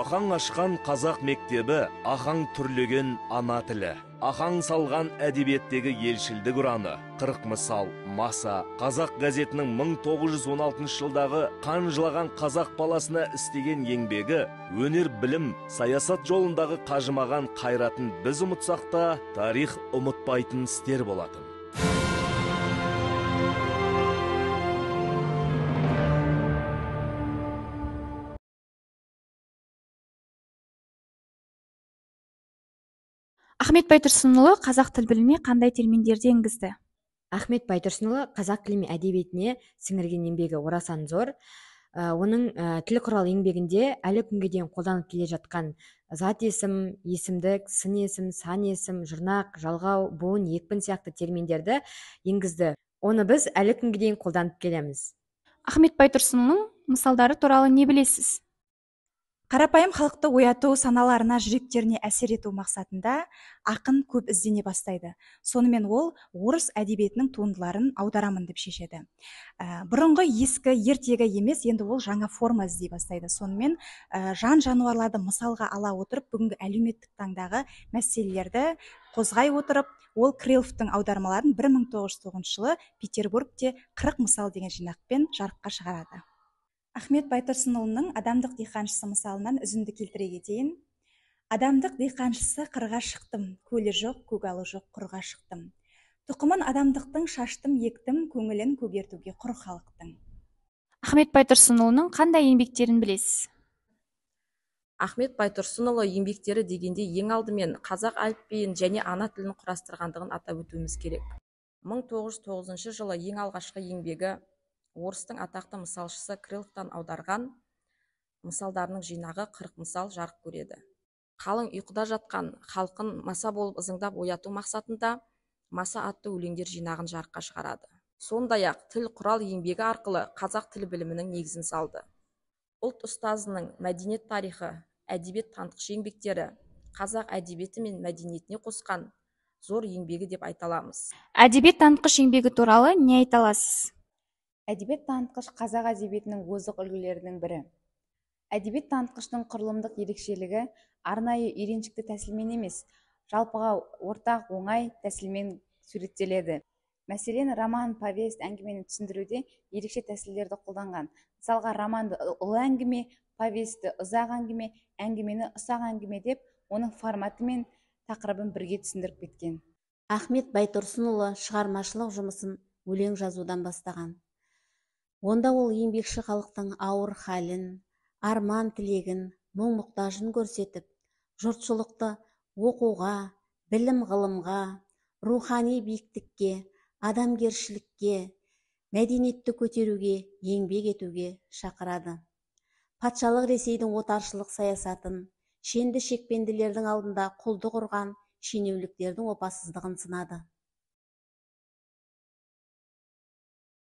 Ахаң ашқан қазақ мектебі, Ахаң түрлеген ана тілі, Ахаң салған әдебиеттегі елшілдік ұраны, 40 мысал, Маса, Қазақ газетінің 1916 жылдағы қан жылаған қазақ баласына істеген еңбегі, өнер, білім, саясат жолындағы қажымаған қайратын біз ұмытсақ та, тарих ұмытпайтын істер болатын. Ахмет Байтұрсынұлы қазақ тіл біліміне қандай терминдерді енгізді? Ахмет Байтұрсынұлы қазақ тілі мен әдебиетіне сіңірген еңбегі орасан зор. Оның тіл құрал еңбегінде әлі күнге дейін қолданылып келе жатқан зат есім, есімдік, сын есім, сан есім, жұрнақ, жалғау, буын, екпін сияқты терминдерді енгізді. Оны біз әлі күнге дейін қолданып келеміз. Ахмет Байтұрсынұлының мысалдары туралы не білесіз? Қарапайым халықты ояту, саналарына, жүректеріне әсер ету мақсатында ақын көп іздене бастайды. Сонымен ол орыс әдебиетінің туындыларын аударамын деп шешеді. Бұрынғы ескі ертегі емес, енді ол жаңа форма іздей бастайды. Сонымен жан жануарларды мысалға ала отырып, бүгінгі әлеуметтік таңдағы мәселелерді қозғай отырып, ол Крыловтың аудармаларын 1909 жылы Петербургте 40 мысал деген жинақпен жарыққа шығарады. Ахмет Байтұрсынұлының адамдық диқаншысы мысалынан үзінді келтіре кетейін. Адамдық диқаншысы қырға шықтым, көлі жоқ, көгалы жоқ, құрға шықтым. Тұқымын адамдықтың шаштым, ектім, көңілін көгертуге құр халықтың. Ахмет Байтұрсынұлының қандай еңбектерін білесіз? Ахмет Байтұрсынұлы еңбектері дегенде ең алдымен қазақ әліпбиін және ана тілін құрастырғандығын атап өтуіміз керек. 1909 жылы ең алғашқы еңбегі орыстың атақты мысалшысы Крыловтан аударған мысалдарының жинағы 40 мысал жарық көреді. Қалың ұйқыда жатқан халқын маса болып ызыңдап ояту мақсатында Маса атты өлеңдер жинағын жарыққа шығарады. Сондай-ақ тіл құрал еңбегі арқылы қазақ тіл білімінің негізін салды. Ұлт ұстазының мәдениет тарихы, әдебиет танытқыш еңбектері қазақ әдебиеті мен мәдениетіне қосқан зор еңбегі деп айта аламыз. Әдебиет танытқыш еңбегі туралы не айта аласыз? Әдебиет танытқыш қазақ әдебиетінің озық үлгілерінің бірі. Әдебиет танытқыштың құрылымдық ерекшелігі арнайы үйреншікті тәсілмен емес, жалпыға ортақ оңай тәсілмен суреттеледі. Мәселен, роман, повесть, әңгімені түсіндіруде ерекше тәсілдерді қолданған. Мысалға, романды ұлы әңгіме, повесті ұзақ әңгіме, әңгімені ұсақ әңгіме деп, оның форматы мен тақырыбын бірге түсіндіріп кеткен. Ахмет Байтұрсынұлы шығармашылық жұмысын өлең жазудан бастаған. Онда ол еңбекші халықтың ауыр халін, арман тілегін, мұң-мұқтажын көрсетіп, жұртшылықты оқуға, білім-ғылымға, рухани биіктікке, адамгершілікке, мәдениетті көтеруге, еңбек етуге шақырады. Патшалық Ресейдің отаршылық саясатын, шенді шекпенділердің алдында құлдық ұрған шенеуніктердің опасыздығын сынады.